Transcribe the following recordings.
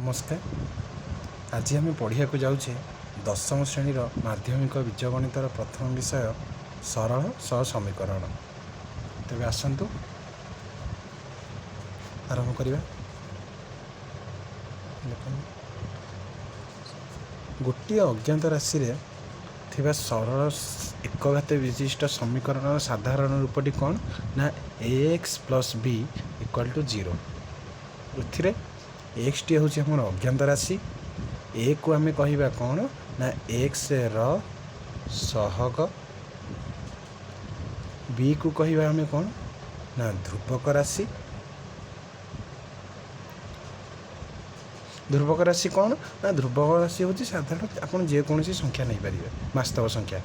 ନମସ୍କାର। ଆଜି ଆମେ ପଢ଼ିବାକୁ ଯାଉଛେ ଦଶମ ଶ୍ରେଣୀର ମାଧ୍ୟମିକ ବୀଜଗଣିତର ପ୍ରଥମ ବିଷୟ ସରଳ ସହ ସମୀକରଣ। ତେବେ ଆସନ୍ତୁ ଆରମ୍ଭ କରିବା। ଦେଖନ୍ତୁ, ଗୋଟିଏ ଅଜ୍ଞାତ ରାଶିରେ ଥିବା ସରଳ ଏକଘାତ ବିଶିଷ୍ଟ ସମୀକରଣର ସାଧାରଣ ରୂପଟି କ'ଣ ନା a x plus b equal to zero। ଏଥିରେ ଏକ୍ସଟି ହେଉଛି ଆମର ଅଜ୍ଞାତ ରାଶି। ଏକୁ ଆମେ କହିବା କ'ଣ ନା ଏକ୍ସର ସହଗ। ବିକୁ କହିବା ଆମେ କ'ଣ ନା ଧ୍ରୁବକ ରାଶି। ଧ୍ରୁବକ ରାଶି କ'ଣ ନା ଧ୍ରୁବକ ରାଶି ହେଉଛି ସାଧାରଣ ଆପଣ ଯେକୌଣସି ସଂଖ୍ୟା ନେଇପାରିବେ, ବାସ୍ତବ ସଂଖ୍ୟା।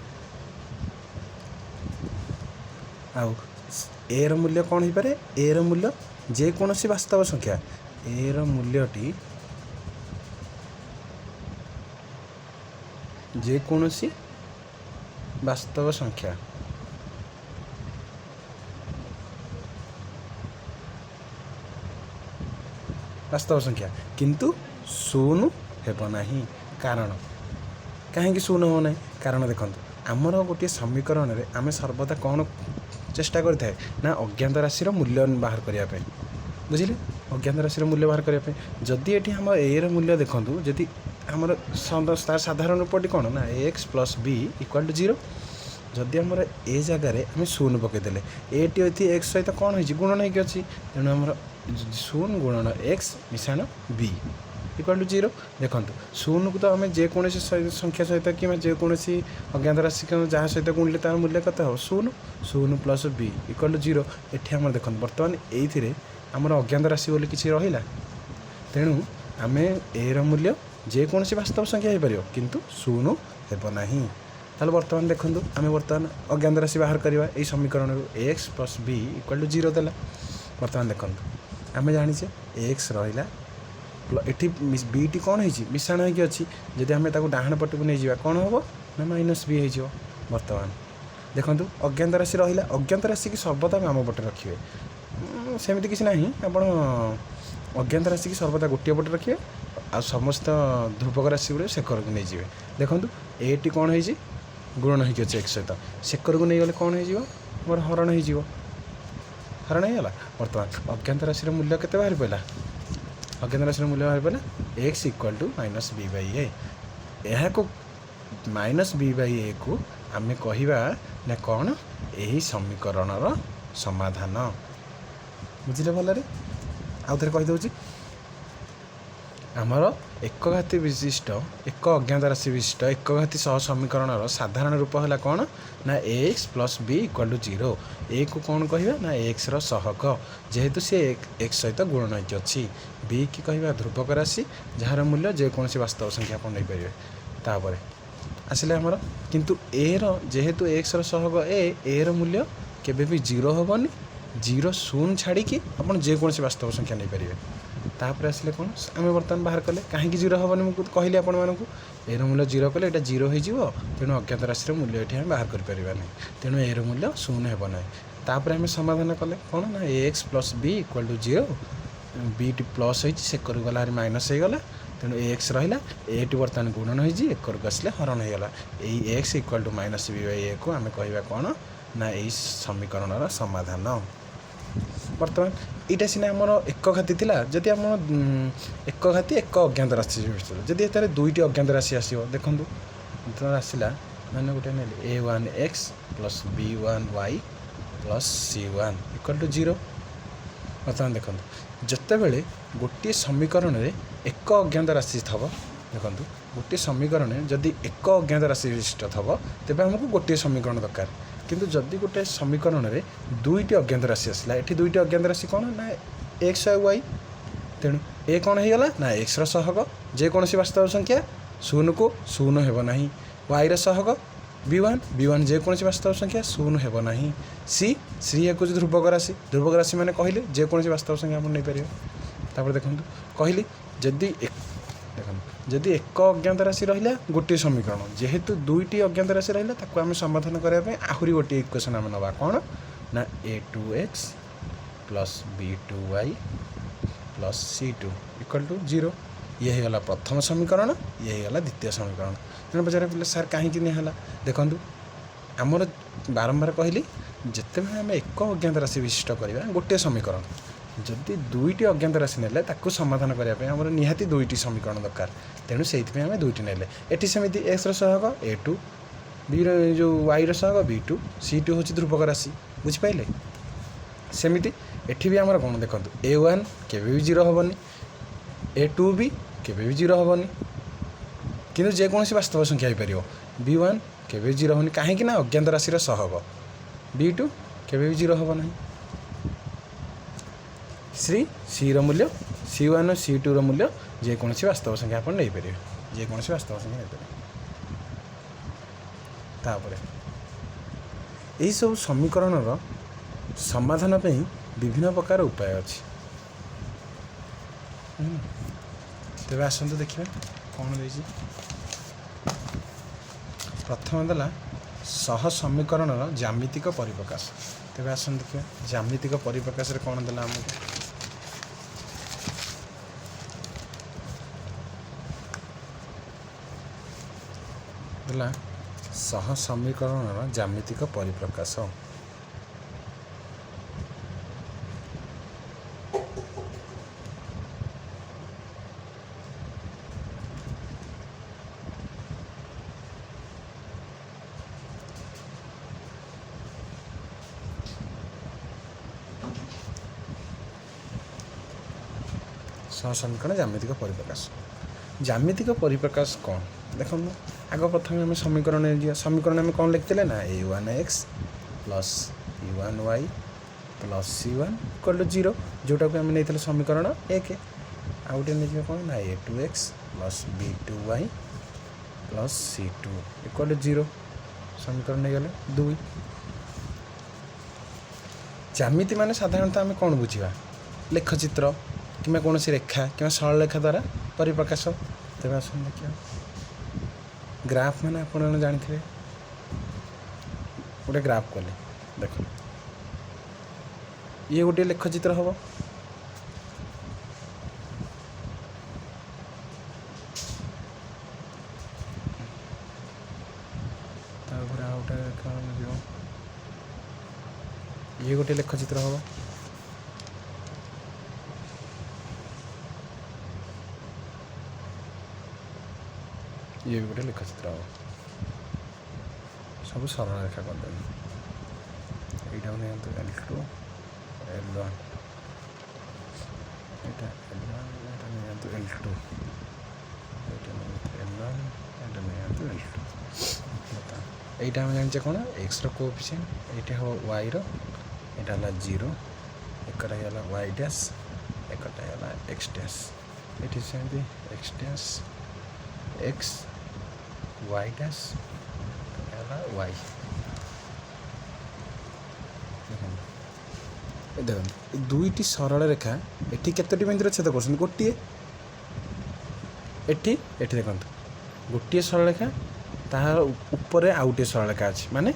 ଆଉ ଏର ମୂଲ୍ୟ କ'ଣ ହେଇପାରେ? ଏର ମୂଲ୍ୟ ଯେକୌଣସି ବାସ୍ତବ ସଂଖ୍ୟା। ଏର ମୂଲ୍ୟଟି ଯେକୌଣସି ବାସ୍ତବ ସଂଖ୍ୟା। ବାସ୍ତବ ସଂଖ୍ୟା କିନ୍ତୁ ଶୂନ ହେବ ନାହିଁ। କାରଣ କାହିଁକି ଶୂନ ହେବ ନାହିଁ? କାରଣ ଦେଖନ୍ତୁ, ଆମର ଗୋଟିଏ ସମୀକରଣରେ ଆମେ ସର୍ବଦା କ'ଣ ଚେଷ୍ଟା କରିଥାଏ ନା ଅଜ୍ଞାତ ରାଶିର ମୂଲ୍ୟ ବାହାର କରିବା ପାଇଁ। ବୁଝିଲେ? ଅଜ୍ଞାତ ରାଶିର ମୂଲ୍ୟ ବାହାର କରିବା ପାଇଁ ଯଦି ଏଠି ଆମ ଏର ମୂଲ୍ୟ, ଦେଖନ୍ତୁ, ଯଦି ଆମର ତାର ସାଧାରଣ ରୂପଟି କ'ଣ ନା a x plus b equal to zero। ଯଦି ଆମର ଏ ଜାଗାରେ ଆମେ ଶୂନ ପକାଇଦେଲେ, ଏଟି ଏଠି ଏକ୍ସ ସହିତ କ'ଣ ହେଇଛି? ଗୁଣନ ହେଇକି ଅଛି। ତେଣୁ ଆମର ଶୂନ ଗୁଣନ ଏକ୍ସ ମିଶାଣ ବି ଇକ୍ୱାଲ୍ ଟୁ ଜିରୋ। ଦେଖନ୍ତୁ, ଶୂନକୁ ତ ଆମେ ଯେକୌଣସି ସଂଖ୍ୟା ସହିତ କିମ୍ବା ଯେକୌଣସି ଅଜ୍ଞାତ ରାଶି ଯାହା ସହିତ ଗୁଣିଲେ ତାର ମୂଲ୍ୟ କେତେ ହେବ? ଶୂନ। ଶୂନ plus b equal to zero। ଏଠି ଆମର ଦେଖନ୍ତୁ, ବର୍ତ୍ତମାନ ଏଇଥିରେ ଆମର ଅଜ୍ଞାତ ରାଶି ବୋଲି କିଛି ରହିଲା? ତେଣୁ ଆମେ ଏର ମୂଲ୍ୟ ଯେକୌଣସି ବାସ୍ତବ ସଂଖ୍ୟା ହେଇପାରିବ, କିନ୍ତୁ ଶୂନ ହେବ ନାହିଁ। ତାହେଲେ ବର୍ତ୍ତମାନ ଦେଖନ୍ତୁ, ଆମେ ବର୍ତ୍ତମାନ ଅଜ୍ଞାତ ରାଶି ବାହାର କରିବା ଏଇ ସମୀକରଣରୁ। X plus b equal to zero ଦେଲା। ବର୍ତ୍ତମାନ ଦେଖନ୍ତୁ, ଆମେ ଜାଣିଛେ ଏକ୍ସ ରହିଲା, ଏଠି ବିଟି କ'ଣ ହେଇଛି? ମିଶାଣ ହେଇକି ଅଛି। ଯଦି ଆମେ ତାକୁ ଡାହାଣ ପଟକୁ ନେଇଯିବା, କ'ଣ ହେବ ନା ମାଇନସ୍ ବି ହେଇଯିବ। ବର୍ତ୍ତମାନ ଦେଖନ୍ତୁ, ଅଜ୍ଞାତ ରାଶି ରହିଲା। ଅଜ୍ଞାତ ରାଶିକି ସର୍ବଦା ବାମ ପଟେ ରଖିବେ। ସେମିତି କିଛି ନାହିଁ, ଆପଣ ଅଜ୍ଞାତ ରାଶିକି ସର୍ବଦା ଗୋଟିଏ ପଟେ ରଖିବେ ଆଉ ସମସ୍ତ ଧ୍ରୁବକ ରାଶି ଗୁଡ଼ିକ ସେକରକୁ ନେଇଯିବେ। ଦେଖନ୍ତୁ, ଏଟି କ'ଣ ହେଇଛି? ଗୁଣନ ହେଇକି ଅଛି ଏକ୍ସ ସହିତ। ସେକରକୁ ନେଇଗଲେ କ'ଣ ହେଇଯିବ? ଆମର ହରଣ ହେଇଯିବ। ହରଣ ହେଇଗଲା। ବର୍ତ୍ତମାନ ଅଜ୍ଞାତ ରାଶିର ମୂଲ୍ୟ କେତେ ବାହାରି ପଡ଼ିଲା? ଅଜ୍ଞାତ ରାଶିର ମୂଲ୍ୟ ବାହାରି ପଡ଼ିଲା x equal to minus b by a। ଏହାକୁ ମାଇନସ୍ ବି ବାଇ ଏକୁ ଆମେ କହିବା ନା କ'ଣ ଏହି ସମୀକରଣର ସମାଧାନ। ବୁଝିଲେ ଭଲରେ? ଆଉ ଥରେ କହିଦେଉଛି। ଆମର ଏକଘାତୀ ବିଶିଷ୍ଟ, ଏକ ଅଜ୍ଞାତ ରାଶି ବିଶିଷ୍ଟ ଏକଘାତୀ ସହ ସମୀକରଣର ସାଧାରଣ ରୂପ ହେଲା କ'ଣ ନା a x plus b equal to zero। ଏକୁ କ'ଣ କହିବା ନା ଏକ୍ସର ସହଗ, ଯେହେତୁ ସେ ଏକ୍ସ ସହିତ ଗୁଣନ ହେଇକି ଅଛି। ବି କି କହିବା ଧ୍ରୁବକ ରାଶି, ଯାହାର ମୂଲ୍ୟ ଯେକୌଣସି ବାସ୍ତବ ସଂଖ୍ୟା ଆପଣ ନେଇପାରିବେ। ତାପରେ ଆସିଲେ ଆମର କିନ୍ତୁ ଏର ଯେହେତୁ ଏକ୍ସର ସହଗ ଏ, ଏର ମୂଲ୍ୟ କେବେ ବି ଜିରୋ ହେବନି। ଜିରୋ ଶୂନ ଛାଡ଼ିକି ଆପଣ ଯେକୌଣସି ବାସ୍ତବ ସଂଖ୍ୟା ନେଇପାରିବେ। ତାପରେ ଆସିଲେ କ'ଣ ଆମେ ବର୍ତ୍ତମାନ ବାହାର କଲେ? କାହିଁକି ଜିରୋ ହେବନି ମୁଁ କହିଲି ଆପଣମାନଙ୍କୁ। ଏର ମୂଲ୍ୟ ଜିରୋ କଲେ ଏଇଟା ଜିରୋ ହେଇଯିବ। ତେଣୁ ଅଜ୍ଞାତ ରାଶିର ମୂଲ୍ୟ ଏଠି ଆମେ ବାହାର କରିପାରିବା ନାହିଁ। ତେଣୁ ଏର ମୂଲ୍ୟ ଶୂନ ହେବ ନାହିଁ। ତାପରେ ଆମେ ସମାଧାନ କଲେ କ'ଣ ନା a x plus b equal to zero। Beet plus ହେଇଛି, ସେକରକୁ ଗଲା ହାରି ମାଇନସ୍ ହେଇଗଲା। ତେଣୁ ଏ ଏକ୍ସ ରହିଲା, ଏଟି ବର୍ତ୍ତମାନ ଗୁଣନ ହେଇଛି, ଏକରକୁ ଆସିଲେ ହରଣ ହେଇଗଲା। ଏଇ x equal to minus b by ଏକୁ ଆମେ କହିବା କ'ଣ ନା ଏଇ ସମୀକରଣର ସମାଧାନ। ବର୍ତ୍ତମାନ ଏଇଟା ସିନା ଆମର ଏକଘାତୀ ଥିଲା, ଯଦି ଆମ ଏକଘାତୀ ଏକ ଅଜ୍ଞାତ ରାଶି ଥିଲା। ଯଦି ଏଥିରେ ଦୁଇଟି ଅଜ୍ଞାତ ରାଶି ଆସିବ, ଦେଖନ୍ତୁ, ଯେତେବେଳେ ଆସିଲା ମାନେ ଗୋଟେ ନେଲି a one x plus b one y plus c one equal to zero। ବର୍ତ୍ତମାନ ଦେଖନ୍ତୁ, ଯେତେବେଳେ ଗୋଟିଏ ସମୀକରଣରେ ଏକ ଅଜ୍ଞାତ ରାଶି ଥିବ, ଦେଖନ୍ତୁ, ଗୋଟିଏ ସମୀକରଣରେ ଯଦି ଏକ ଅଜ୍ଞାତ ରାଶି ବିଶିଷ୍ଟ ଥିବ, ତେବେ ଆମକୁ ଗୋଟିଏ ସମୀକରଣ ଦରକାର। କିନ୍ତୁ ଯଦି ଗୋଟେ ସମୀକରଣରେ ଦୁଇଟି ଅଜ୍ଞାତ ରାଶି ଆସିଲା, ଏଠି ଦୁଇଟି ଅଜ୍ଞାତ ରାଶି କ'ଣ ନା ଏକ୍ସ ଆଉ ୱାଇ। ତେଣୁ ଏ କ'ଣ ହେଇଗଲା ନା ଏକ୍ସର ସହଗ, ଯେକୌଣସି ବାସ୍ତବ ସଂଖ୍ୟା, ଶୂନକୁ ଶୂନ ହେବ ନାହିଁ। ୱାଇର ସହଗ ବି ୱାନ୍, ବି ୱାନ୍ ଯେକୌଣସି ବାସ୍ତବ ସଂଖ୍ୟା, ଶୂନ ହେବ ନାହିଁ। ସି, ସି ହେଉଛି ଧ୍ରୁବକ ରାଶି। ଧ୍ରୁବକ ରାଶି ମାନେ କହିଲେ ଯେକୌଣସି ବାସ୍ତବ ସଂଖ୍ୟା ଆପଣ ନେଇପାରିବେ। ତାପରେ ଦେଖନ୍ତୁ, କହିଲି ଯଦି ଦେଖନ୍ତୁ, ଯଦି ଏକ ଅଜ୍ଞାତ ରାଶି ରହିଲା ଗୋଟିଏ ସମୀକରଣ, ଯେହେତୁ ଦୁଇଟି ଅଜ୍ଞାତ ରାଶି ରହିଲା, ତାକୁ ଆମେ ସମାଧାନ କରିବା ପାଇଁ ଆହୁରି ଗୋଟିଏ ଇକ୍ୱେସନ୍ ଆମେ ନେବା। କ'ଣ ନା a two x plus b two y plus c two equal to zero। ଇଏ ହେଇଗଲା ପ୍ରଥମ ସମୀକରଣ, ଇଏ ହେଇଗଲା ଦ୍ୱିତୀୟ ସମୀକରଣ। ତେଣୁ ପଚାରେ ପିଲା, ସାର୍ କାହିଁକି ନିଆହେଲା? ଦେଖନ୍ତୁ, ଆମର ବାରମ୍ବାର କହିଲି, ଯେତେବେଳେ ଆମେ ଏକ ଅଜ୍ଞାତ ରାଶି ବିଶିଷ୍ଟ କରିବା ଗୋଟିଏ ସମୀକରଣ, ଯଦି ଦୁଇଟି ଅଜ୍ଞାତ ରାଶି ନେଲେ ତାକୁ ସମାଧାନ କରିବା ପାଇଁ ଆମର ନିହାତି ଦୁଇଟି ସମୀକରଣ ଦରକାର। ତେଣୁ ସେଇଥିପାଇଁ ଆମେ ଦୁଇଟି ନେଲେ। ଏଠି ସେମିତି ଏକ୍ସର ସହଗ ଏ ଟୁ, ବିର ଯେଉଁ ୱାଇର ସହଗ ବି ଟୁ, ସି ଟୁ ହେଉଛି ଧ୍ରୁବକ ରାଶି। ବୁଝିପାରିଲେ? ସେମିତି ଏଠି ବି ଆମର କ'ଣ ଦେଖନ୍ତୁ, ଏ ୱାନ୍ କେବେ ବି ଜିରୋ ହେବନି, ଏ ଟୁ ବି କେବେ ବି ଜିରୋ ହେବନି, କିନ୍ତୁ ଯେକୌଣସି ବାସ୍ତବ ସଂଖ୍ୟା ହେଇପାରିବ। ବି ୱାନ୍ କେବେ ବି ଜିରୋ ହେବନି, କାହିଁକି ନା ଅଜ୍ଞାତ ରାଶିର ସହଗ। ବି ଟୁ କେବେ ବି ଜିରୋ ହେବ ନାହିଁ। ସିର ମୂଲ୍ୟ, ସି ୱାନ୍ ସି ଟୁର ମୂଲ୍ୟ ଯେକୌଣସି ବାସ୍ତବ ସଂଖ୍ୟା ଆପଣ ନେଇପାରିବେ, ଯେକୌଣସି ବାସ୍ତବ ସଂଖ୍ୟା ନେଇପାରିବେ। ତାପରେ ଏହିସବୁ ସମୀକରଣର ସମାଧାନ ପାଇଁ ବିଭିନ୍ନ ପ୍ରକାର ଉପାୟ ଅଛି। ତେବେ ଆସନ୍ତୁ ଦେଖିବା କ'ଣ ଦେଇଛି। ପ୍ରଥମ ଦେଲା ସହ ସମୀକରଣର ଜ୍ୟାମିତିକ ପରିପ୍ରକାଶ। ତେବେ ଆସନ୍ତୁ ଦେଖିବା ଜ୍ୟାମିତିକ ପରିପ୍ରକାଶରେ କ'ଣ ଦେଲା ଆମକୁ। ଦେଲା ସହ ସମୀକରଣର ଜ୍ୟାମିତିକ ପରିପ୍ରକାଶ। ସହ ସମୀକରଣ ଜ୍ୟାମିତିକ ପରିପ୍ରକାଶ। ଜ୍ୟାମିତିକ ପରିପ୍ରକାଶ କ'ଣ ଦେଖନ୍ତୁ। ଆଗ ପ୍ରଥମେ ଆମେ ସମୀକରଣ ଯିବା। ସମୀକରଣ ଆମେ କ'ଣ ଲେଖିଥିଲେ ନା a one x plus b one y plus c one equal to zero, ଯେଉଁଟାକୁ ଆମେ ନେଇଥିଲେ ସମୀକରଣ ଏକ। ଆଉ ଗୋଟେ ନେଇଯିବା କ'ଣ ନା a two x plus b two y plus c two equal to zero, ସମୀକରଣ ନେଇଗଲେ ଦୁଇ। ଜ୍ୟାମିତି ମାନେ ସାଧାରଣତଃ ଆମେ କ'ଣ ବୁଝିବା? ଲେଖଚିତ୍ର କିମ୍ବା କୌଣସି ରେଖା କିମ୍ବା ସରଳରେଖା ଦ୍ୱାରା ପରିପ୍ରକାଶ। ତେବେ ଆସନ୍ତୁ ଦେଖିବା। ଗ୍ରାଫ୍ ମାନେ ଆପଣମାନେ ଜାଣିଥିବେ, ଗୋଟେ ଗ୍ରାଫ୍ କଲେ ଦେଖ ଇଏ ଗୋଟିଏ ଲେଖଚିତ୍ର ହେବ। ତାପରେ ଆଉ ଗୋଟେ କ'ଣ ଯିବ, ଇଏ ଗୋଟିଏ ଲେଖଚିତ୍ର ହେବ। ଇଏ ବି ଗୋଟେ ଲେଖଚିତ୍ର ହେବ। ସବୁ ସରଳ ରେଖା କରିଦେବି। ଏଇଟାକୁ ନିଅନ୍ତୁ ଏଲ୍ ଟୁ ଏଲ୍ ୱାନ୍, ଏଇଟା ଏଲ୍ ୱାନ୍, ଏଇଟା ନିଅନ୍ତୁ ଏଲ୍ ଟୁ, ଏଇଟା ନିଅନ୍ତୁ ଏଲ୍ ୱାନ୍, ଏଇଟା ନିଅନ୍ତୁ ଏଲ୍ ଟୁ। ଏଇଟା ଆମେ ଜାଣିଛେ କ'ଣ ଏକ୍ସର କୋଏଫିସିଏଣ୍ଟ, ଏଇଟା ହେବ ୱାଇର, ଏଇଟା ହେଲା ଜିରୋ, ଏକଟା ହେଇଗଲା ୱାଇ ଡ୍ୟାସ୍, ଏକଟା ହେଇଗଲା ଏକ୍ସ ଡ୍ୟାସ୍। ଏଠି ସେମିତି x dash x y dash ହେଲା ୱାଇ। ଦେଖନ୍ତୁ, ଦେଖନ୍ତୁ ଏ ଦୁଇଟି ସରଳ ରେଖା ଏଠି କେତୋଟି ବିନ୍ଦୁରେ ଛେଦ କରୁଛନ୍ତି? ଗୋଟିଏ। ଏଠି ଏଠି ଦେଖନ୍ତୁ ଗୋଟିଏ ସରଳରେଖା, ତାହାର ଉପରେ ଆଉ ଗୋଟିଏ ସରଳରେଖା ଅଛି, ମାନେ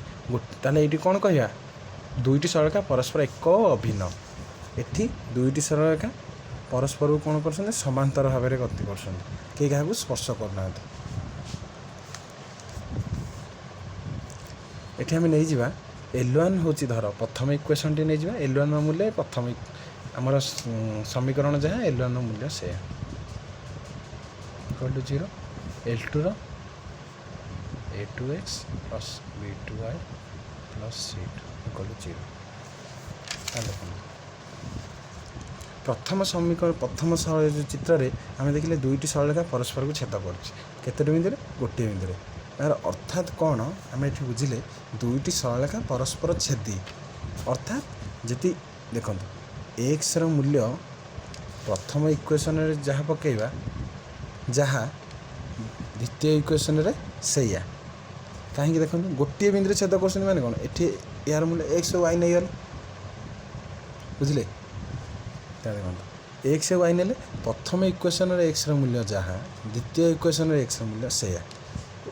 ତାହେଲେ ଏଇଠି କ'ଣ କହିବା? ଦୁଇଟି ସରଳରେଖା ପରସ୍ପର ଏକ ଅଭିନ୍ନ। ଏଠି ଦୁଇଟି ସରଳରେଖା ପରସ୍ପରକୁ କ'ଣ କରୁଛନ୍ତି? ସମାନ୍ତର ଭାବରେ ଗତି କରୁଛନ୍ତି, କେହି କାହାକୁ ସ୍ପର୍ଶ କରୁନାହାନ୍ତି। ଏଠି ଆମେ ନେଇଯିବା ଏଲ୍ ୱାନ୍ ହେଉଛି, ଧର ପ୍ରଥମ ଇକ୍ୱେସନ୍ଟି ନେଇଯିବା। ଏଲ୍ ୱାନ୍ର ମୂଲ୍ୟ ପ୍ରଥମ ଆମର ସମୀକରଣ ଯାହା, ଏଲ୍ ୱାନ୍ର ମୂଲ୍ୟ ସେୟା equal to zero. L tour a two x plus b two y plus c two equal to zero. ତାହେଲେ ଦେଖନ୍ତୁ, ପ୍ରଥମ ସମୀକରଣ, ପ୍ରଥମ ଚିତ୍ରରେ ଆମେ ଦେଖିଲେ ଦୁଇଟି ସରଳରେଖା ପରସ୍ପରକୁ ଛେଦ କରୁଛି। କେତୋଟି ବିନ୍ଦୁରେ? ଗୋଟିଏ ବିନ୍ଦୁରେ। ଏହାର ଅର୍ଥାତ୍ କ'ଣ ଆମେ ଏଠି ବୁଝିଲେ? ଦୁଇଟି ସରଳରେଖା ପରସ୍ପର ଛେଦି, ଅର୍ଥାତ୍ ଯଦି ଦେଖନ୍ତୁ ଏକ୍ସର ମୂଲ୍ୟ ପ୍ରଥମ ଇକ୍ୱେସନରେ ଯାହା ପକାଇବା, ଯାହା ଦ୍ୱିତୀୟ ଇକ୍ୱେସନରେ ସେଇଆ। କାହିଁକି ଦେଖନ୍ତୁ, ଗୋଟିଏ ବିନ୍ଦୁରେ ଛେଦ କରୁଛନ୍ତି ମାନେ କ'ଣ? ଏଠି ଏହାର ମୂଲ୍ୟ ଏକ୍ସ ୱାଇ ନେଇଗଲେ, ବୁଝିଲେ? ତା ଦେଖନ୍ତୁ ଏକ୍ସ ୱାଇ ନେଲେ ପ୍ରଥମ ଇକ୍ୱେସନରେ ଏକ୍ସର ମୂଲ୍ୟ ଯାହା, ଦ୍ୱିତୀୟ ଇକ୍ୱେସନରେ ଏକ୍ସର ମୂଲ୍ୟ ସେଇଆ।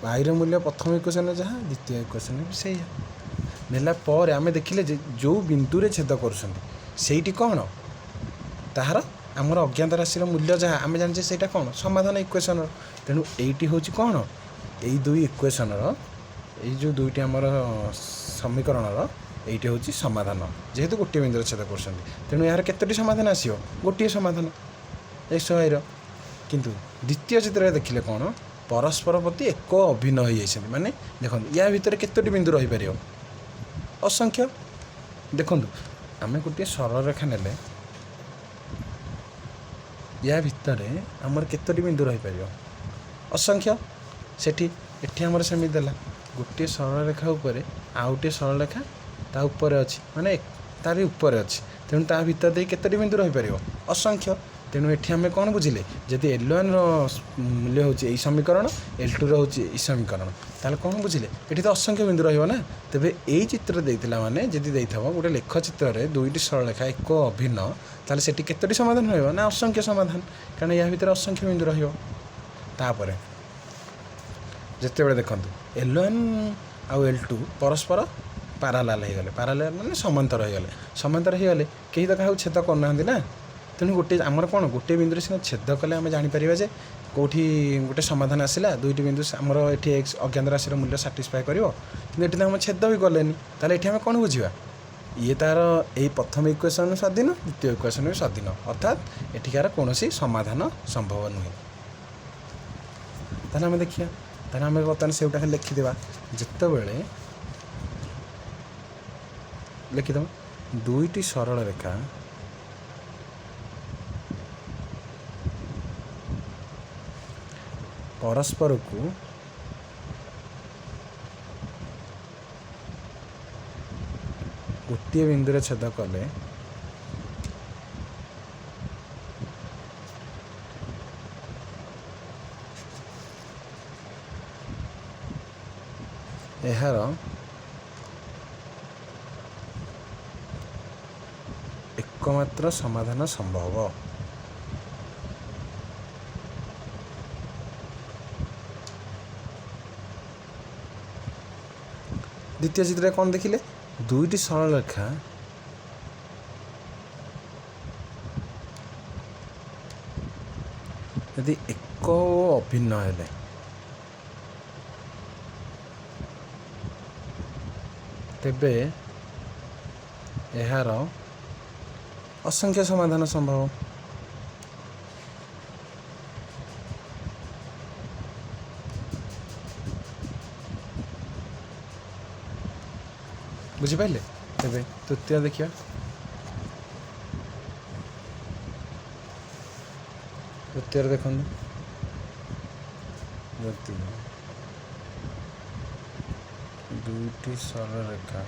ୱାଇର ମୂଲ୍ୟ ପ୍ରଥମ ଇକ୍ୱେସନରେ ଯାହା, ଦ୍ୱିତୀୟ ଇକ୍ୱେସନରେ ବି ସେଇଆ। ନେଲା ପରେ ଆମେ ଦେଖିଲେ ଯେ ଯେଉଁ ବିନ୍ଦୁରେ ଛେଦ କରୁଛନ୍ତି ସେଇଠି କ'ଣ ତାହାର ଆମର ଅଜ୍ଞାତ ରାଶିର ମୂଲ୍ୟ ଯାହା ଆମେ ଜାଣିଛେ ସେଇଟା କ'ଣ ସମାଧାନ ଇକ୍ୱେସନ୍ର। ତେଣୁ ଏଇଟି ହେଉଛି କ'ଣ, ଏଇ ଦୁଇ ଇକ୍ୱେସନ୍ର, ଏଇ ଯେଉଁ ଦୁଇଟି ଆମର ସମୀକରଣର ଏଇଟି ହେଉଛି ସମାଧାନ, ଯେହେତୁ ଗୋଟିଏ ବିନ୍ଦୁରେ ଛେଦ କରୁଛନ୍ତି। ତେଣୁ ଏହାର କେତୋଟି ସମାଧାନ ଆସିବ? ଗୋଟିଏ ସମାଧାନ ଏକ୍ସ ୱାଇର। କିନ୍ତୁ ଦ୍ୱିତୀୟ ଚିତ୍ରରେ ଦେଖିଲେ କ'ଣ, ପରସ୍ପର ପ୍ରତି ଏକ ଅଭିନ୍ନ ହୋଇଯାଇଛନ୍ତି। ମାନେ ଦେଖନ୍ତୁ ୟା ଭିତରେ କେତୋଟି ବିନ୍ଦୁ ରହିପାରିବ? ଅସଂଖ୍ୟ। ଦେଖନ୍ତୁ ଆମେ ଗୋଟିଏ ସରଳରେଖା ନେଲେ ୟା ଭିତରେ ଆମର କେତୋଟି ବିନ୍ଦୁ ରହିପାରିବ? ଅସଂଖ୍ୟ। ସେଠି ଏଠି ଆମର ସେମିତି ଦେଲା, ଗୋଟିଏ ସରଳରେଖା ଉପରେ ଆଉ ଗୋଟିଏ ସରଳରେଖା ତା ଉପରେ ଅଛି, ମାନେ ତାରି ଉପରେ ଅଛି। ତେଣୁ ତା ଭିତରେ ଦେଇ କେତୋଟି ବିନ୍ଦୁ ରହିପାରିବ? ଅସଂଖ୍ୟ। ତେଣୁ ଏଠି ଆମେ କ'ଣ ବୁଝିଲେ, ଯଦି ଏଲ୍ ୱାନ୍ର ମୂଲ୍ୟ ହେଉଛି ଏଇ ସମୀକରଣ, ଏଲ୍ ଟୁର ହେଉଛି ଏଇ ସମୀକରଣ, ତାହେଲେ କ'ଣ ବୁଝିଲେ, ଏଠି ତ ଅସଂଖ୍ୟ ବିନ୍ଦୁ ରହିବ ନା। ତେବେ ଏଇ ଚିତ୍ର ଦେଇଥିଲା ମାନେ ଯଦି ଦେଇଥିବ ଗୋଟେ ଲେଖଚିତ୍ରରେ ଦୁଇଟି ସରଳରେଖା ଏକ ଅଭିନ୍ନ, ତାହେଲେ ସେଠି କେତୋଟି ସମାଧାନ ରହିବ ନା ଅସଂଖ୍ୟ ସମାଧାନ, କାରଣ ୟା ଭିତରେ ଅସଂଖ୍ୟ ବିନ୍ଦୁ ରହିବ। ତାପରେ ଯେତେବେଳେ ଦେଖନ୍ତୁ ଏଲ୍ ୱାନ୍ ଆଉ ଏଲ୍ ଟୁ ପରସ୍ପର ପାରାଲାଲ ହେଇଗଲେ, ପାରାଲାଲ ମାନେ ସମାନ୍ତର ହେଇଗଲେ, ସମାନ୍ତର ହେଇଗଲେ କେହି ତ କାହାକୁ ଛେଦ କରୁନାହାନ୍ତି ନା। ତେଣୁ ଗୋଟେ ଆମର କ'ଣ ଗୋଟିଏ ବିନ୍ଦୁରେ ସିନା ଛେଦ କଲେ ଆମେ ଜାଣିପାରିବା ଯେ କେଉଁଠି ଗୋଟେ ସମାଧାନ ଆସିଲା, ଦୁଇଟି ବିନ୍ଦୁ ଆମର ଏଠି ଏକ୍ସ ଅଜ୍ଞାତ ରାଶିର ମୂଲ୍ୟ ସାଟିସ୍ଫାଏ କରିବ। କିନ୍ତୁ ଏଠି ତ ଆମେ ଛେଦ ବି କଲେନି, ତାହେଲେ ଏଠି ଆମେ କ'ଣ ବୁଝିବା, ଇଏ ତା'ର ଏଇ ପ୍ରଥମ ଇକ୍ୱେସନ୍ ସ୍ୱାଧୀନ, ଦ୍ୱିତୀୟ ଇକ୍ୱେସନ୍ ବି ସ୍ୱାଧୀନ, ଅର୍ଥାତ୍ ଏଠିକାର କୌଣସି ସମାଧାନ ସମ୍ଭବ ନୁହେଁ। ତାହେଲେ ଆମେ ଦେଖିବା, ତାହେଲେ ଆମେ ବର୍ତ୍ତମାନ ସେଇଟା ଖାଲି ଲେଖିଦେବା। ଯେତେବେଳେ ଲେଖିଦେବା ଦୁଇଟି ସରଳ ରେଖା ପରସ୍ପରକୁ ଗୋଟିଏ ବିନ୍ଦୁରେ ଛେଦ କଲେ ଏହାର ଏକମାତ୍ର ସମାଧାନ ସମ୍ଭବ। ଦ୍ୱିତୀୟ ଚିତ୍ରରେ କ'ଣ ଦେଖିଲେ, ଦୁଇଟି ସରଳରେଖା ଯଦି ଏକ ଓ ଅଭିନ୍ନ ହେଲେ ତେବେ ଏହାର ଅସଂଖ୍ୟ ସମାଧାନ ସମ୍ଭବ। ବୁଝିପାରିଲେ? ତେବେ ତୃତୀୟ ଦେଖିବା। ତୃତୀୟରେ ଦେଖନ୍ତୁ, ଯଦି ଦୁଇଟି ସରଳରେଖା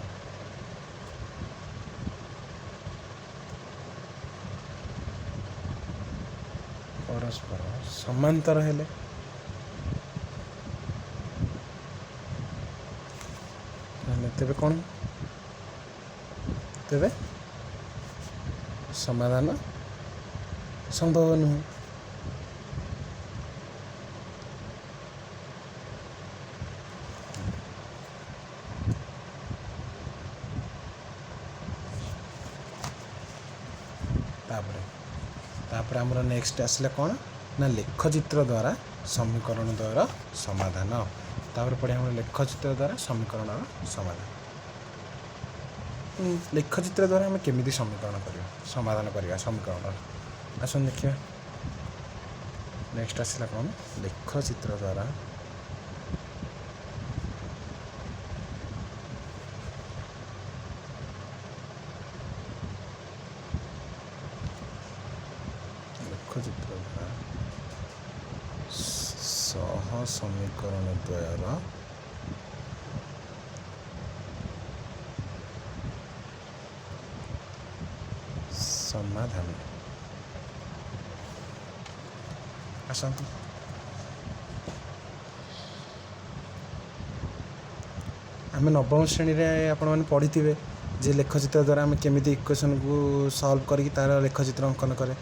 ପରସ୍ପର ସମାନ୍ତର ହେଲେ ତାହେଲେ ତେବେ କ'ଣ, ତେବେ ସମାଧାନ ସମ୍ଭବ ନୁହେଁ। ତାପରେ ତାପରେ ଆମର ନେକ୍ସଟ ଆସିଲା କ'ଣ ନା ଲେଖଚିତ୍ର ଦ୍ୱାରା ସମୀକରଣ ଦ୍ୱାରା ସମାଧାନ। ତାପରେ ପଢ଼ିବା ଆମର ଲେଖଚିତ୍ର ଦ୍ୱାରା ସମୀକରଣର ସମାଧାନ। ଲେଖଚିତ୍ର ଦ୍ୱାରା ଆମେ କେମିତି ସମୀକରଣ କରିବା, ସମାଧାନ କରିବା ସମୀକରଣର, ଆସନ୍ତୁ ଦେଖିବା। ନେକ୍ସଟ ଆସିଲା କ'ଣ, ଲେଖଚିତ୍ର ଦ୍ୱାରା ଲେଖଚିତ୍ର ଦ୍ୱାରା ସହ ସମୀକରଣ ଦ୍ୱୟର ସମାଧାନ। ଆସନ୍ତୁ ଆମେ ନବମ ଶ୍ରେଣୀରେ ଆପଣମାନେ ପଢ଼ିଥିବେ ଯେ ଲେଖଚିତ୍ର ଦ୍ୱାରା ଆମେ କେମିତି ଇକ୍ୱେସନ୍କୁ ସଲ୍ଭ କରିକି ତା'ର ଲେଖଚିତ୍ର ଅଙ୍କନ କରେ।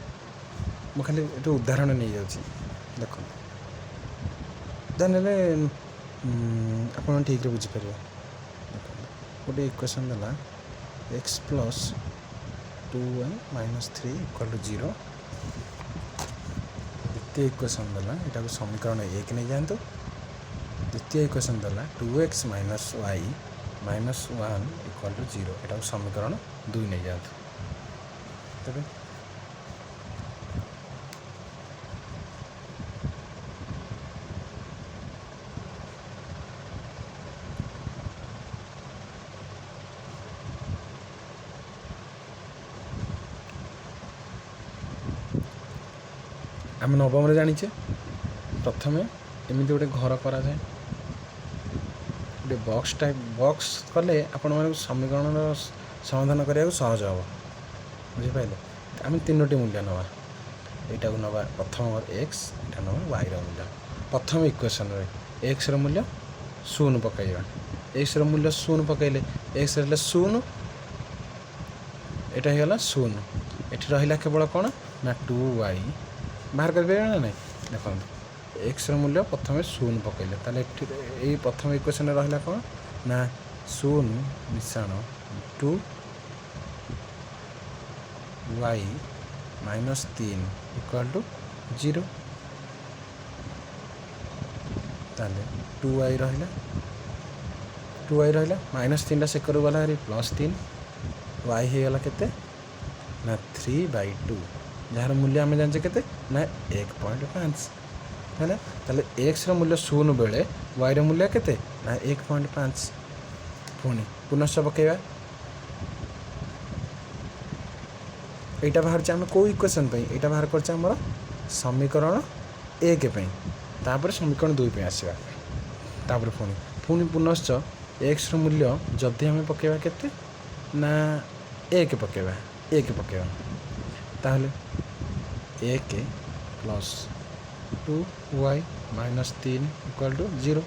ମୁଁ ଖାଲି ଏଠି ଉଦାହରଣ ନେଇଯାଉଛି, ଦେଖନ୍ତୁ, ନେଲେ ଆପଣ ଠିକ୍ରେ ବୁଝିପାରିବେ। ଦେଖନ୍ତୁ ଗୋଟେ ଇକ୍ୱେସନ୍ ଦେଲା x plus 2y minus 3 equal to 0, ଦ୍ୱିତୀୟ ଇକ୍ୱେସନ୍ ଦେଲା, ଏଟାକୁ ସମୀକରଣ 1 ନେଇଯାଆନ୍ତୁ। ଦ୍ୱିତୀୟ ଇକ୍ୱେସନ୍ ଦେଲା 2x minus y minus 1 equal to 0, ଏଟାକୁ ସମୀକରଣ 2 ନେଇଯାଆନ୍ତୁ। ତେବେ ଆମେ ନବମରେ ଜାଣିଛେ, ପ୍ରଥମେ ଏମିତି ଗୋଟେ ଘର କରାଯାଏ, ଗୋଟେ ବକ୍ସ ଟାଇପ୍। ବକ୍ସ କଲେ ଆପଣମାନଙ୍କୁ ସମୀକରଣର ସମାଧାନ କରିବାକୁ ସହଜ ହେବ, ବୁଝିପାରିଲେ? ଆମେ ତିନୋଟି ମୂଲ୍ୟ ନେବା। ଏଇଟାକୁ ନେବା ପ୍ରଥମ ଏକ୍ସ, ଏଇଟା ନେବା ୱାଇର ମୂଲ୍ୟ। ପ୍ରଥମ ଇକ୍ୱେସନରେ ଏକ୍ସର ମୂଲ୍ୟ 0 ପକାଇବା। ଏକ୍ସର ମୂଲ୍ୟ 0 ପକାଇଲେ ଏକ୍ସ ହେଲେ 0, ଏଇଟା ହେଇଗଲା 0। ଏଠି ରହିଲା କେବଳ କ'ଣ ନା ଟୁ ୱାଇ। ବାହାର କରିପାରିବେ ନା ନାହିଁ? ଦେଖନ୍ତୁ, ଏକ୍ସର ମୂଲ୍ୟ ପ୍ରଥମେ 0 ପକାଇଲେ, ତାହେଲେ ଏଠି ଏଇ ପ୍ରଥମ ଇକ୍ୱେସନରେ ରହିଲା କ'ଣ ନା 0 ମିଶାଣ two Y minus 3 equal to 0। ତାହେଲେ ଟୁ ୱାଇ ରହିଲା, ଟୁ ୱାଇ ରହିଲା, ମାଇନସ୍ 3ଟା ସେକରକୁ ଗଲା ଭାରି ପ୍ଲସ୍ 3, ୱାଇ ହେଇଗଲା କେତେ ନା 3/2, ଯାହାର ମୂଲ୍ୟ ଆମେ ଜାଣିଛେ କେତେ ନା 1.5 ହେଲା। ତାହେଲେ ଏକ୍ସର ମୂଲ୍ୟ 0 ବେଳେ ୱାଇର ମୂଲ୍ୟ କେତେ ନା 1.5। ପୁଣି ପୁନଶ୍ଚ ପକାଇବା। ଏଇଟା ବାହାରୁଛି ଆମେ କେଉଁ ଇକ୍ୱେସନ୍ ପାଇଁ? ଏଇଟା ବାହାର କରୁଛେ ଆମର ସମୀକରଣ 1 ପାଇଁ। ତାପରେ ସମୀକରଣ 2 ପାଇଁ ଆସିବା। ତାପରେ ପୁଣି ପୁନଶ୍ଚ ଏକ୍ସର ମୂଲ୍ୟ ଯଦି ଆମେ ପକାଇବା କେତେ ନା 1 ପକାଇବା, 1 ପକାଇବା, ତାହେଲେ 1 plus two Y minus 3 equal to 0।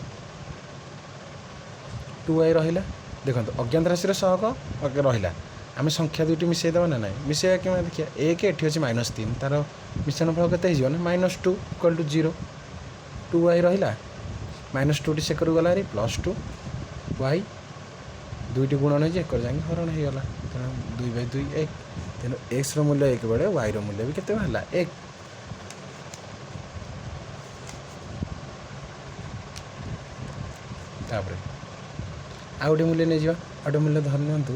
Two Y ରହିଲା। ଦେଖନ୍ତୁ, ଅଜ୍ଞାତ ରାଶିର ସହଗ ରହିଲା। ଆମେ ସଂଖ୍ୟା ଦୁଇଟି ମିଶାଇ ଦେବା ନା ନାହିଁ? ମିଶାଇବା କେମିତି ଦେଖିବା। 1, ଏଠି ଅଛି ମାଇନସ୍ 3, ତା'ର ମିଶ୍ରଣ ଫଳ କେତେ ହେଇଯିବ ନା minus 2 equal to 0। Two Y ରହିଲା, ମାଇନସ୍ ଟୁଟି ସେକରକୁ ଗଲା ଭାରି ପ୍ଲସ୍ ଟୁ ୱାଇ, ଦୁଇଟି ଗୁଣନ ହେଇଛି, ଏକର ଯାଇକି ହରଣ ହେଇଗଲା। ତେଣୁ 2/2 1। ତେଣୁ ଏକ୍ସର ମୂଲ୍ୟ 1 ବେଳେ ୱାଇର ମୂଲ୍ୟ ବି କେତେ ବାହାରିଲା? 1। ତାପରେ ଆଉ ଗୋଟେ ମୂଲ୍ୟ ନେଇଯିବା। ଆଉ ଗୋଟେ ମୂଲ୍ୟ ଧରି ନିଅନ୍ତୁ,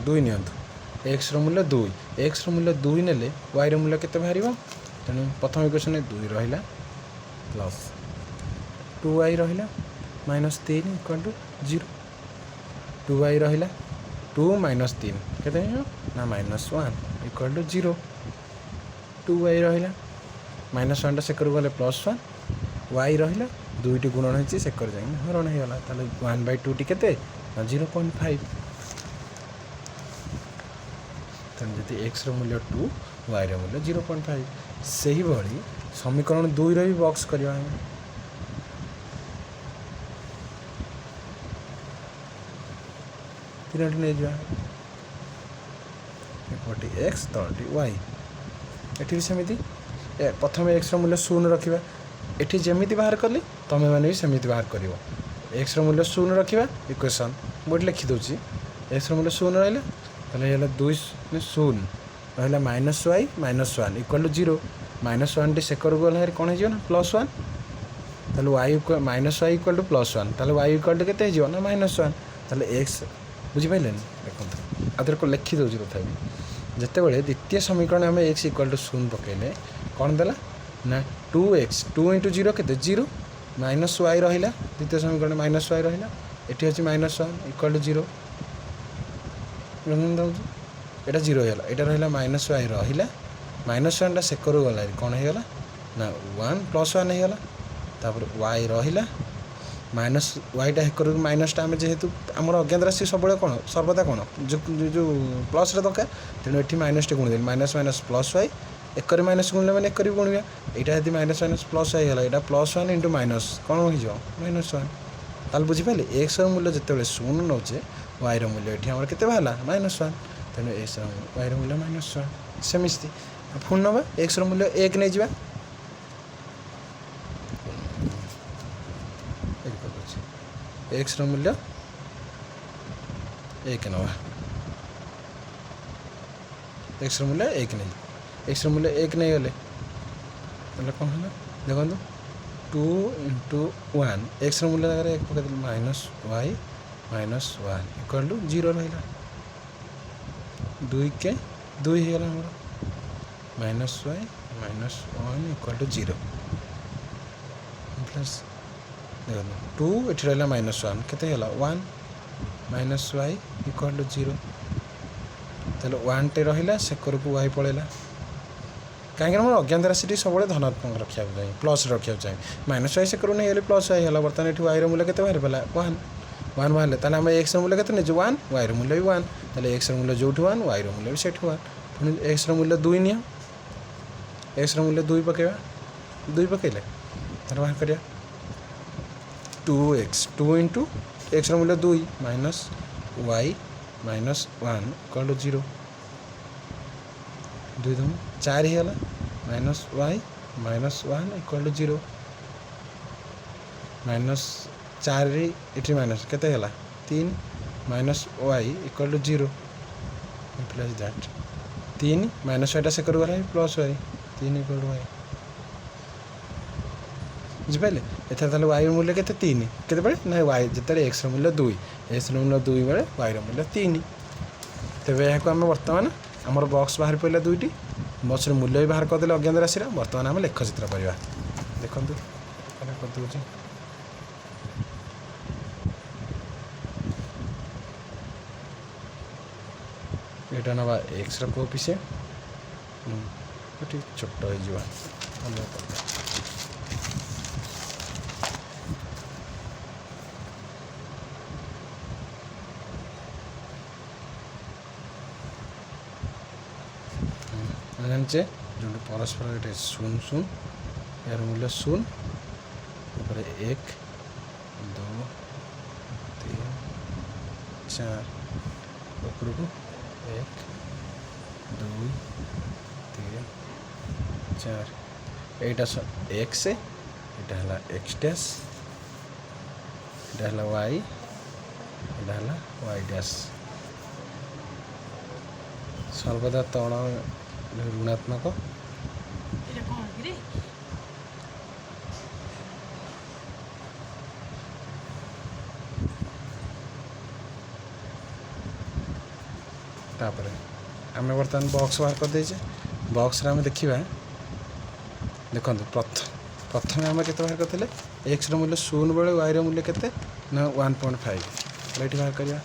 2 ନିଅନ୍ତୁ। ଏକ୍ସର ମୂଲ୍ୟ 2। ଏକ୍ସର ମୂଲ୍ୟ 2 ନେଲେ ୱାଇର ମୂଲ୍ୟ କେତେ ବାହାରିବ? ତେଣୁ ପ୍ରଥମ ଇକ୍ୱେସନରେ 2 ରହିଲା, ପ୍ଲସ୍ ଟୁ ୱାଇ ରହିଲା, minus 3 equal to 0। Two Y ରହିଲା, ଟୁ ମାଇନସ୍ 3 କେତେ ହେଇଯିବ ନା minus 1 equal to 0। Two Y ରହିଲା, ମାଇନସ୍ ୱାନ୍ଟା ସେକରକୁ ଗଲେ ପ୍ଲସ୍ ୱାନ୍, ୱାଇ ରହିଲା, ଦୁଇଟି ଗୁଣନ ହେଇଛି, ସେକର ଯାଇକି ହରଣ ହେଇଗଲା। ତାହେଲେ 1/2ଟି କେତେ ନା 0.5। ତେଣୁ ଯଦି ଏକ୍ସର ମୂଲ୍ୟ 2, ୱାଇର ମୂଲ୍ୟ 0.5। ସେହିଭଳି ସମୀକରଣ 2ର ବି ବକ୍ସ କରିବା ଆମେ। ତିନୋଟି ନେଇଯିବା, ଏପଟି ଏକ୍ସ, ତଳଟି ୱାଇ। ଏଠି ବି ସେମିତି ପ୍ରଥମେ ଏକ୍ସର ମୂଲ୍ୟ 0 ରଖିବା। ଏଠି ଯେମିତି ବାହାର କଲି, ତୁମେମାନେ ବି ସେମିତି ବାହାର କରିବ। ଏକ୍ସର ମୂଲ୍ୟ 0 ରଖିବା। ଇକ୍ୱେସନ୍ ମୁଁ ଏଠି ଲେଖିଦେଉଛି। ଏକ୍ସର ମୂଲ୍ୟ 0 ରହିଲା, ତାହେଲେ ହେଇଗଲା 2 0 ରହିଲା, minus Y minus 1 equal to 0। Minus ୱାନ୍ଟି ସେକରକୁ ଗଲା କ'ଣ ହେଇଯିବ ନା ପ୍ଲସ୍ ୱାନ୍। ତାହେଲେ Y minus Y equal to plus one, ତାହେଲେ ୱାଇ ଇକ୍ୱାଲ୍ ଟୁ କେତେ ହେଇଯିବ ନା ମାଇନସ୍ ୱାନ୍। ତାହେଲେ ଏକ୍ସ, ବୁଝିପାରିଲେନି? ଦେଖନ୍ତୁ, ଆଉ ଥରେ ଲେଖିଦେଉଛି ତଥାପି। ଯେତେବେଳେ ଦ୍ୱିତୀୟ ସମୀକରଣ ଆମେ ଏକ୍ସ ଇକ୍ୱାଲ୍ ଟୁ 0 ପକାଇଲେ କ'ଣ ଦେଲା ନା ଟୁ ଏକ୍ସ, ଟୁ ଇଣ୍ଟୁ 0 କେତେ? 0। ମାଇନସ୍ ୱାଇ ରହିଲା, ଦ୍ୱିତୀୟ ସମୀକରଣ ମାଇନସ୍ ୱାଇ ରହିଲା, ଏଠି ଅଛି ମାଇନସ୍ 1 ଇକ୍ୱାଲ୍ ଟୁ 0 ଦେଉଛି। ଏଇଟା 0 ହେଇଗଲା, ଏଇଟା ରହିଲା, ମାଇନସ୍ ୱାଇ ରହିଲା, ମାଇନସ୍ ୱାନ୍ଟା ସେକରକୁ ଗଲା କ'ଣ ହେଇଗଲା ନା ୱାନ୍, ପ୍ଲସ୍ ୱାନ୍ ହେଇଗଲା। ତାପରେ ୱାଇ ରହିଲା, ମାଇନସ୍ ୱାଇଟା ହେକରକୁ ମାଇନସ୍ଟା, ଆମେ ଯେହେତୁ ଆମର ଅଜ୍ଞାତ ରାଶି ସବୁବେଳେ କ'ଣ, ସର୍ବଦା କ'ଣ ଯେଉଁ ପ୍ଲସ୍ରେ ଦରକାର, ତେଣୁ ଏଠି ମାଇନସ୍ଟେ ଗୁଣିଦେଲି। ମାଇନସ୍ ମାଇନସ୍ ପ୍ଲସ୍ ୱାଇ, ଏକରେ ମାଇନସ୍ ଗୁଣିଲେ ମାନେ ଏକରେ ବି ଗୁଣିବା। ଏଇଟା ଯଦି ମାଇନସ୍ ମାଇନସ୍ ପ୍ଲସ୍ ହେଇଗଲା, ଏଇଟା ପ୍ଲସ୍ ୱାନ୍ ଇଣ୍ଟୁ ମାଇନସ୍ କ'ଣ ହେଇଯିବ? Minus one. ତାହେଲେ ବୁଝିପାରିଲେ, ଏକ୍ସର ମୂଲ୍ୟ ଯେତେବେଳେ 0 ନେଉଛେ, ୱାଇର ମୂଲ୍ୟ ଏଠି ଆମର କେତେ ବାହାରିଲା? Minus one. ତେଣୁ ଏକ୍ସର ୱାଇର ମୂଲ୍ୟ ମାଇନସ୍ ୱାନ୍। ସେମିତି ପୁଣି ନେବା, ଏକ୍ସର ମୂଲ୍ୟ 1 ନେଇଯିବା। 1 ପକାଉଛି, ଏକ୍ସର ମୂଲ୍ୟ 1 ନେବା। ଏକ୍ସର ମୂଲ୍ୟ 1 ନେଇଯିବା। ଏକ୍ସର ମୂଲ୍ୟ ଏକ ନେଇଗଲେ ତାହେଲେ କ'ଣ ହେଲା ଦେଖନ୍ତୁ, ଟୁ ଇଣ୍ଟୁ ୱାନ୍, ଏକ୍ସର ମୂଲ୍ୟ ଜାଗାରେ ଏକ ପକାଇଦେଲେ, minus y minus one equal to zero ରହିଲା। ଦୁଇ କେ ଦୁଇ ହେଇଗଲା ଆମର, minus y minus one equal to zero plus, ଦେଖନ୍ତୁ ଟୁ ଏଠି ରହିଲା ମାଇନସ୍ ୱାନ୍ କେତେ ହେଇଗଲା one minus y equal to zero. ତାହେଲେ ୱାନ୍ଟେ ରହିଲା, ସେକରକୁ ୱାଇ ପଳେଇଲା। କାହିଁକିନା ମୋର ଅଜ୍ଞାତ ରାଶିଟି ସବୁବେଳେ ଧନାତ୍ମକ ରଖିବାକୁ ଚାହିଁ, ପ୍ଲସ୍ ରଖିବାକୁ ଚାହିଁ। ମାଇନସ୍ ୱାଇ ସେକରୁ ନେଇଗଲେ ପ୍ଲସ୍ ୱାଇ ହେଲା। ବର୍ତ୍ତମାନ ଏଠି ୱାଇର ମୂଲ୍ୟ କେତେ ବାହାରି ପାରିଲା? ୱାନ୍। ୱାନ୍ ବାହାରିଲେ ତାହେଲେ ଆମେ ଏକ୍ସର ମୂଲ୍ୟ କେତେ ନେଇଛୁ? ୱାନ୍। ୱାଇର ମୂଲ୍ୟ ବି ୱାନ୍। ତାହେଲେ ଏକ୍ସର ମୂଲ୍ୟ ଯେଉଁଠି ୱାନ୍, ୱାଇର ମୂଲ୍ୟ ବି ସେଇଠି ୱାନ୍। ପୁଣି ଏକ୍ସର ମୂଲ୍ୟ ଦୁଇ ନିଅ, ଏକ୍ସର ମୂଲ୍ୟ ଦୁଇ ପକାଇବା। ଦୁଇ ପକାଇଲେ ତାହେଲେ ବାହାର କରିବା ଟୁ ଏକ୍ସ, ଟୁ ଇଣ୍ଟୁ ଏକ୍ସର ମୂଲ୍ୟ ଦୁଇ minus y minus one equal to zero. ଦୁଇ ଦମ ଚାରି ହେଇଗଲା, minus y minus one equal to zero. Minus ଚାରି ଏଠି ମାଇନସ୍ କେତେ ହେଲା? ତିନି, minus y equal to zero implies that ତିନି ମାଇନସ୍ ୱାଇଟା ସେ ଗଲା ପ୍ଲସ୍ ୱାଇ, ତିନି ଇକ୍ୱାଲ୍ ଟୁ ୱାଇ। ବୁଝିପାରିଲେ? ଏଥର ତାହେଲେ ୱାଇର ମୂଲ୍ୟ କେତେ? ତିନି। କେତେବେଳେ ନା ୱାଇ ଯେତେବେଳେ ଏକ୍ସର ମୂଲ୍ୟ ଦୁଇ, ଏକ୍ସର ମୂଲ୍ୟ ଦୁଇ ବେଳେ ୱାଇର ମୂଲ୍ୟ ତିନି। ତେବେ ଏହାକୁ ଆମେ ବର୍ତ୍ତମାନ ଆମର ବକ୍ସ ବାହାରି ପଡ଼ିଲା, ଦୁଇଟି ବକ୍ସର ମୂଲ୍ୟ ବି ବାହାର କରିଦେଲେ ଅଜ୍ଞାତ ରାଶିର। ବର୍ତ୍ତମାନ ଆମେ ଲେଖଚିତ୍ର କରିବା। ଦେଖନ୍ତୁ, କରିଦେଉଛି। ଏଇଟା ନେବା ଏକ୍ସର କୋଫିସିଏଣ୍ଟ, ଟିକେ ଛୋଟ ହେଇଯିବ, ଅଲଗା କରିଦେବା। ଆମେ ଜାଣିଛେ ଯେଉଁଠି ପରସ୍ପର ଏଠି ଶୂନ ଶୂନ, ଏହାର ମୂଲ୍ୟ ଶୂନ। ତାପରେ ଏକ, ଦୁଇ, ତିନି, ଚାରି, ଉପରକୁ ଏକ, ଦୁଇ, ତିନି, ଚାରି। ଏଇଟା ଏକ୍ସ, ଏଇଟା ହେଲା ଏକ୍ସ ଡ୍ୟାସ୍, ଏଇଟା ହେଲା ୱାଇ, ଏଇଟା ହେଲା ୱାଇ ଡ୍ୟାସ୍। ସର୍ବଦା ତଳ ଋଣାତ୍ମକ। ଏଇଟା କ'ଣ କିରେ? ତାପରେ ଆମେ ବର୍ତ୍ତମାନ ବକ୍ସ ବାହାର କରିଦେଇଛେ। ବକ୍ସରେ ଆମେ ଦେଖିବା, ଦେଖନ୍ତୁ, ପ୍ରଥମେ ଆମେ କେତେ ବାହାର କରିଥିଲେ? ଏକ୍ସର ମୂଲ୍ୟ ଶୂନ ବେଳେ ୱାଇର ମୂଲ୍ୟ କେତେ ନା 1.5। ତାହେଲେ ଏଠି ବାହାର କରିବା।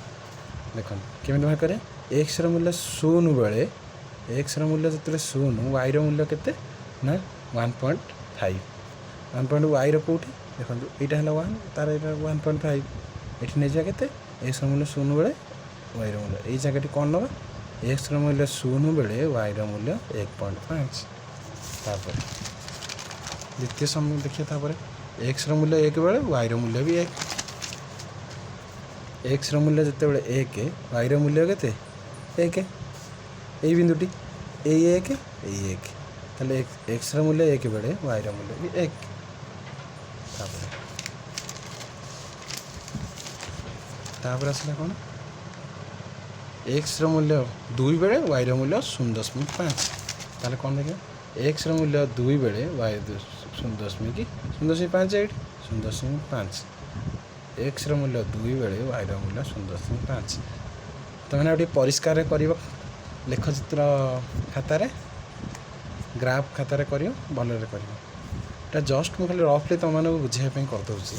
ଦେଖନ୍ତୁ କେମିତି ବାହାର କରିବା। ଏକ୍ସର ମୂଲ୍ୟ ଶୂନ ବେଳେ, ଏକ୍ସର ମୂଲ୍ୟ ଯେତେବେଳେ ଶୂନ, ୱାଇର ମୂଲ୍ୟ କେତେ ନା 1.5। ୱାନ୍ ପଏଣ୍ଟ ୱାଇର କେଉଁଠି? ଦେଖନ୍ତୁ, ଏଇଟା ହେଲା ୱାନ୍, ତାର ଏଇଟା 1.5। ଏଠି ନେଇଯିବା କେତେ? ଏକ୍ସର ମୂଲ୍ୟ ଶୂନ ବେଳେ ୱାଇର ମୂଲ୍ୟ ଏଇ ଜାଗାଟି କ'ଣ ନେବା? ଏକ୍ସର ମୂଲ୍ୟ ଶୂନ ବେଳେ ୱାଇର ମୂଲ୍ୟ 1.5। ତାପରେ ଦ୍ୱିତୀୟ ସମୟ ଦେଖିବା। ତାପରେ ଏକ୍ସର ମୂଲ୍ୟ ଏକ ବେଳେ ୱାଇର ମୂଲ୍ୟ ବି ଏକ। ଏକ୍ସର ମୂଲ୍ୟ ଯେତେବେଳେ ଏକ, ୱାଇର ମୂଲ୍ୟ କେତେ? ଏକ। ଏଇ ବିନ୍ଦୁଟି, ଏଇ ଏକ, ଏଇ ଏକ। ତାହେଲେ ଏକ୍ସର ମୂଲ୍ୟ ଏକ ବେଳେ ୱାଇର ମୂଲ୍ୟ ବି ଏକ। ତାପରେ ତାପରେ ଆସିଲା କ'ଣ? ଏକ୍ସର ମୂଲ୍ୟ ଦୁଇ ବେଳେ ୱାଇର ମୂଲ୍ୟ 0.5। ତାହେଲେ କ'ଣ ଦେଖିବା? ଏକ୍ସର ମୂଲ୍ୟ ଦୁଇ ବେଳେ ୱାଇ ଶୂନ ଦଶମିକ, 0.5। ଏଇଠି 0.5। ଏକ୍ସର ମୂଲ୍ୟ ଦୁଇ ବେଳେ ୱାଇର ମୂଲ୍ୟ 0.5। ତୁମେ ଆଉ ଟିକେ ପରିଷ୍କାରରେ କରିବ, ଲେଖଚିତ୍ର ଖାତାରେ, ଗ୍ରାଫ୍ ଖାତାରେ କରିବ, ଭଲରେ କରିବ। ଏଇଟା ଜଷ୍ଟ ମୁଁ ଖାଲି ରଫଲି ତୁମମାନଙ୍କୁ ବୁଝାଇବା ପାଇଁ କରିଦେଉଛି।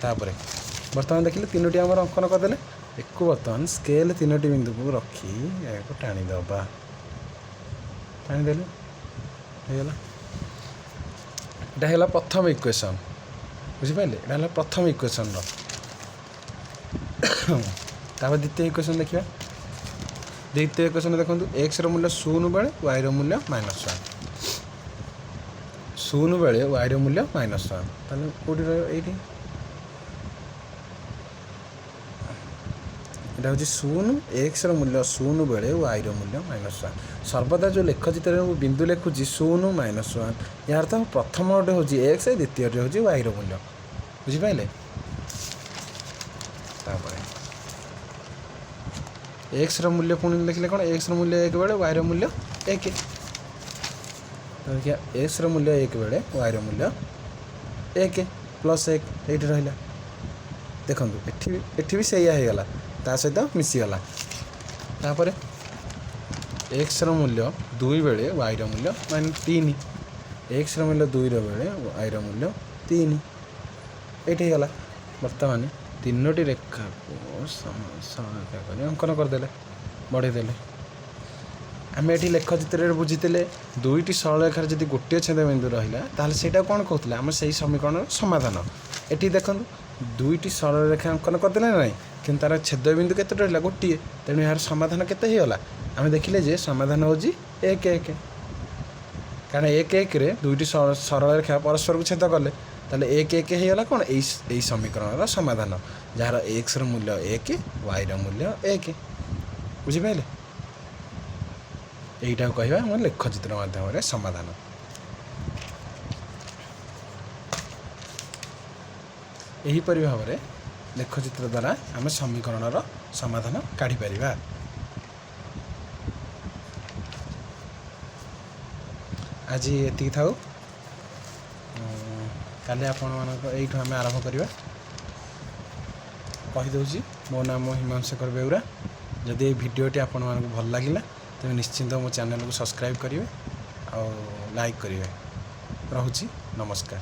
ତାପରେ ବର୍ତ୍ତମାନ ଦେଖିଲେ ତିନୋଟି ଆମର ଅଙ୍କନ କରିଦେଲେ। ଏକୁ ବର୍ତ୍ତମାନ ସ୍କେଲ୍ ତିନୋଟି ବିନ୍ଦୁକୁ ରଖି ଏହାକୁ ଟାଣିଦେବା। ଟାଣିଦେଲେ ହେଇଗଲା। ଏଇଟା ହେଲା ପ୍ରଥମ ଇକ୍ୱେସନ୍। ବୁଝିପାରିଲେ? ଏଇଟା ହେଲା ପ୍ରଥମ ଇକ୍ୱେସନ୍ର। ତାପରେ ଦ୍ୱିତୀୟ ଇକ୍ୱେସନ୍ ଦେଖିବା। ଦ୍ୱିତୀୟ ଇକ୍ୱେସନ୍ ଦେଖନ୍ତୁ, ଏକ୍ସର ମୂଲ୍ୟ ଶୂନ ବେଳେ ୱାଇର ମୂଲ୍ୟ ମାଇନସ୍ ୱାନ୍। ଶୂନ ବେଳେ ୱାଇର ମୂଲ୍ୟ ମାଇନସ୍ ୱାନ୍, ତାହେଲେ କେଉଁଠି ରହିବ? ଏଇଠି। ଏଇଟା ହେଉଛି ଶୂନ। ଏକ୍ସର ମୂଲ୍ୟ ଶୂନ ବେଳେ ୱାଇର ମୂଲ୍ୟ ମାଇନସ୍ ୱାନ୍। ସର୍ବଦା ଯେଉଁ ଲେଖଚିତ୍ରରେ ମୁଁ ବିନ୍ଦୁ ଲେଖୁଛି ଶୂନ ମାଇନସ୍ ୱାନ୍, ଏହାର ଅର୍ଥ ପ୍ରଥମଟି ହେଉଛି ଏକ୍ସ, ଦ୍ୱିତୀୟଟି ହେଉଛି ୱାଇର ମୂଲ୍ୟ। ବୁଝିପାରିଲେ? ତାପରେ ଏକ୍ସର ମୂଲ୍ୟ ପୁଣି ଲେଖିଲେ କ'ଣ? ଏକ୍ସର ମୂଲ୍ୟ ଏକ ବେଳେ ୱାଇର ମୂଲ୍ୟ ଏକ। ଦେଖିବା, ଏକ୍ସର ମୂଲ୍ୟ 1 ବେଳେ ୱାଇର ମୂଲ୍ୟ 1 ପ୍ଲସ୍ 1 ଏଇଠି ରହିଲା। ଦେଖନ୍ତୁ, ଏଠି ବି ସେଇଆ ହେଇଗଲା, ତା ସହିତ ମିଶିଗଲା। ତାପରେ ଏକ୍ସର ମୂଲ୍ୟ 2 ବେଳେ ୱାଇର ମୂଲ୍ୟ ମାଇନସ୍ 3। ଏକ୍ସର ମୂଲ୍ୟ 2ର ବେଳେ ୱାଇର ମୂଲ୍ୟ 3 ଏଇଠି ହେଇଗଲା। ବର୍ତ୍ତମାନ ତିନୋଟି ରେଖାକୁ ସରଳରେଖା କରି ଅଙ୍କନ କରିଦେଲେ, ବଢ଼େଇଦେଲେ। ଆମେ ଏଠି ଲେଖଚିତ୍ରରେ ବୁଝିଥିଲେ, ଦୁଇଟି ସରଳରେଖାରେ ଯଦି ଗୋଟିଏ ଛେଦବିନ୍ଦୁ ରହିଲା, ତାହେଲେ ସେଇଟା କ'ଣ କହୁଥିଲେ? ଆମେ ସେଇ ସମୀକରଣର ସମାଧାନ। ଏଠି ଦେଖନ୍ତୁ, ଦୁଇଟି ସରଳରେଖା ଅଙ୍କନ କରିଦେଲେ ନା ନାହିଁ? କିନ୍ତୁ ତା'ର ଛେଦବିନ୍ଦୁ କେତେ ରହିଲା? ଗୋଟିଏ। ତେଣୁ ଏହାର ସମାଧାନ କେତେ ହେଇଗଲା? ଆମେ ଦେଖିଲେ ଯେ ସମାଧାନ ହେଉଛି 1 1। କାରଣ 1 1ରେ ଦୁଇଟି ସରଳରେଖା ପରସ୍ପରକୁ ଛେଦ କଲେ, ତାହେଲେ 1 1 ହେଇଗଲା କ'ଣ ଏଇ ସମୀକରଣର ସମାଧାନ, ଯାହାର ଏକ୍ସର ମୂଲ୍ୟ 1, ୱାଇର ମୂଲ୍ୟ 1। ବୁଝିପାରିଲେ? ଏଇଟାକୁ କହିବା ଆମ ଲେଖଚିତ୍ର ମାଧ୍ୟମରେ ସମାଧାନ। ଏହିପରି ଭାବରେ ଲେଖଚିତ୍ର ଦ୍ୱାରା ଆମେ ସମୀକରଣର ସମାଧାନ କାଢ଼ିପାରିବା। ଆଜି ଏତିକି ଥାଉ। କାଲି ଆପଣମାନଙ୍କ ଏଇଠୁ ଆମେ ଆରମ୍ଭ କରିବା। କହିଦେଉଛି, ମୋ ନାମ ହିମାଂଶୁ ଶେଖର ବେଉରା। ଯଦି ଏଇ ଭିଡ଼ିଓଟି ଆପଣମାନଙ୍କୁ ଭଲ ଲାଗିଲା, ତେବେ ନିଶ୍ଚିନ୍ତ ମୋ ଚ୍ୟାନେଲକୁ ସବସ୍କ୍ରାଇବ୍ କରିବେ ଆଉ ଲାଇକ୍ କରିବେ। ରହୁଛି, ନମସ୍କାର।